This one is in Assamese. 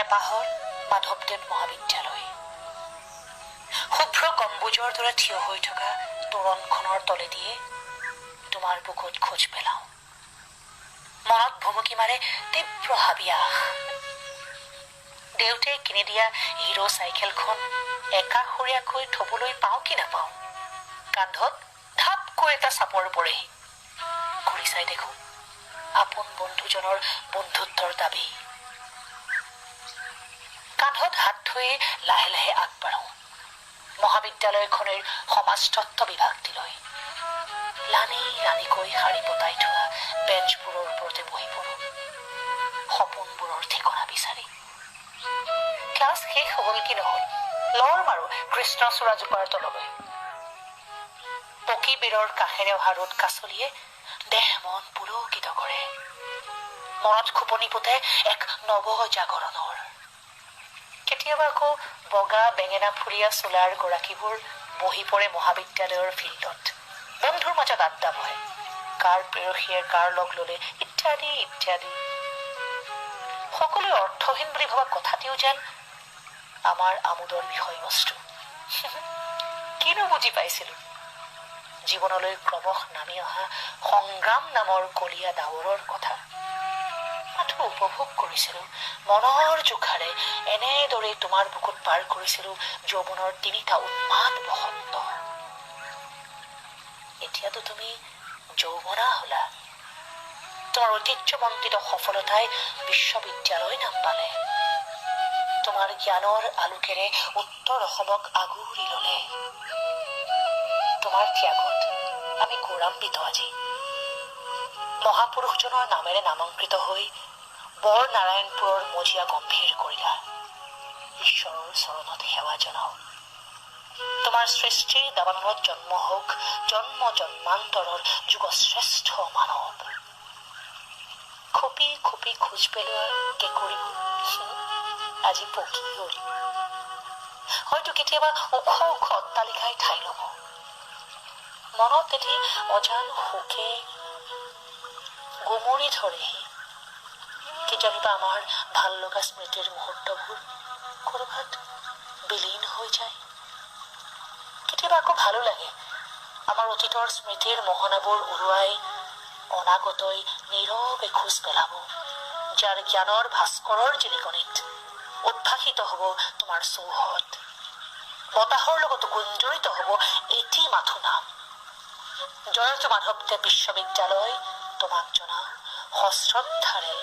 হেঁপাহৰ মাধৱদেৱ মহাবিদ্যালয়। শুভ্ৰ গম্বুজৰ দৰে থিয় হৈ থকা তোৰণখনৰ তলেদিয়ে তোমাৰ বুকুত খোজ পেলাওঁ। মনত ভুমুকি মাৰে তীব্ৰ হাবিয়াস। দেউতাই কিনি দিয়া হিৰ' চাইকেলখন একাষৰীয়াকৈ থবলৈ পাওঁ কি নাপাওঁ, কান্ধত ধাপকৈ এটা চাপৰ পৰেহি। ঘূৰি চাই দেখো আপোন বন্ধুজনৰ বন্ধুত্বৰ দাবী। কান্ধত হাত থৈ লাহে লাহে আগবাঢ়ো মহাবিদ্যালয়খনৰ সমাজতত্ত্ব বিভাগটিলৈ। লানি লানিকৈ শাৰী পতাই থোৱা বেঞ্চবোৰৰ ওপৰতে বহি পৰো সপোনবোৰৰ ঠিকনা বিচাৰি। ক্লাছ শেষ হ'ল কি নহ'ল, লৰ মাৰো কৃষ্ণচূড়াজোপাৰ তললৈ। পকী বেৰৰ কাষেৰে অহা ৰ'দ কাচলিয়ে দেহ মন পুলকিত কৰে। মনত খোপনি পোতে এক নৱ জাগৰণৰ। কেতিয়াবা আকৌ বগা বেঙেনা ফুলীয়া চোলাৰ গৰাকীবোৰ বহি পৰে মহাবিদ্যালয়ৰ ফিল্ডত। বন্ধুৰ মাজত আড্ডা বহে, কাৰ প্ৰেয়সীয়ে কাৰ লগ ললে ইত্যাদি ইত্যাদি। সকলোৱে অৰ্থহীন বুলি ভবা কথাটিও যেন আমাৰ আমোদৰ বিষয়বস্তু। কিনো বুজি পাইছিলো জীৱনলৈ ক্ৰমশ নামি অহা সংগ্ৰাম নামৰ কলীয়া ডাৱৰৰ কথা। মাথো উপভোগ কৰিছিলো মনৰ জোখাৰে। এনেদৰে তোমাৰ বুকুত পাৰ কৰিছিলো যৌৱনৰ তিনিটা উন্মাদ বসন্ত। এতিয়াতো তুমি যৌৱনা হলা। তোমাৰ ঐতিহ্যমণ্ডিত সফলতাই বিশ্ববিদ্যালয় নাম পালে। তোমাৰ জ্ঞানৰ আলোকেৰে উত্তৰ অসমক আগুৰি ললে। তোমাৰ ত্যাগত আমি গৌৰৱান্বিত আজি। মহাপুৰুষজনৰ নামেৰে নামাংকৃত হৈ বৰ নাৰায়ণপুৰৰ মজিয়া গম্ভীৰ কৰিলা। ঈশ্বৰৰ চৰণত সেৱা জনাওঁ। তোমাৰ সৃষ্টিৰ দাবানলত জন্ম হওক জন্ম জন্মান্তৰৰ যুগশ্ৰেষ্ঠ মানৱ। খুপি খুপি খোজ পেলোৱা কেঁকুৰিবোৰ আজি পকি গ'ল। হয়তো কেতিয়াবা ওখ ওখ অট্টালিকাই ঠাই ল'ব। মনত এটি অজান শোকে গুমৰি ধৰেহি। কিজানিবা আমাৰ ভাল লগা স্মৃতিৰ মুহূৰ্তবোৰ ক'ৰবাত বিলীন হৈ যায়। কেতিয়াবা আকৌ ভালো লাগে আমাৰ অতীতৰ স্মৃতিৰ মোহনাবোৰ উৰুৱাই অনাগতই নীৰৱে খোজ পেলাব, যাৰ জ্ঞানৰ ভাস্কৰৰ জিলিকনিত উদ্ভাসিত হ'ব তোমাৰ চৌহদ। বতাহৰ লগত গুঞ্জৰিত হ'ব এটি মাথো নাম, জয়তু মাধৱদেৱ বিশ্ববিদ্যালয়। তোমাক জনাওঁ সশ্ৰদ্ধাৰে।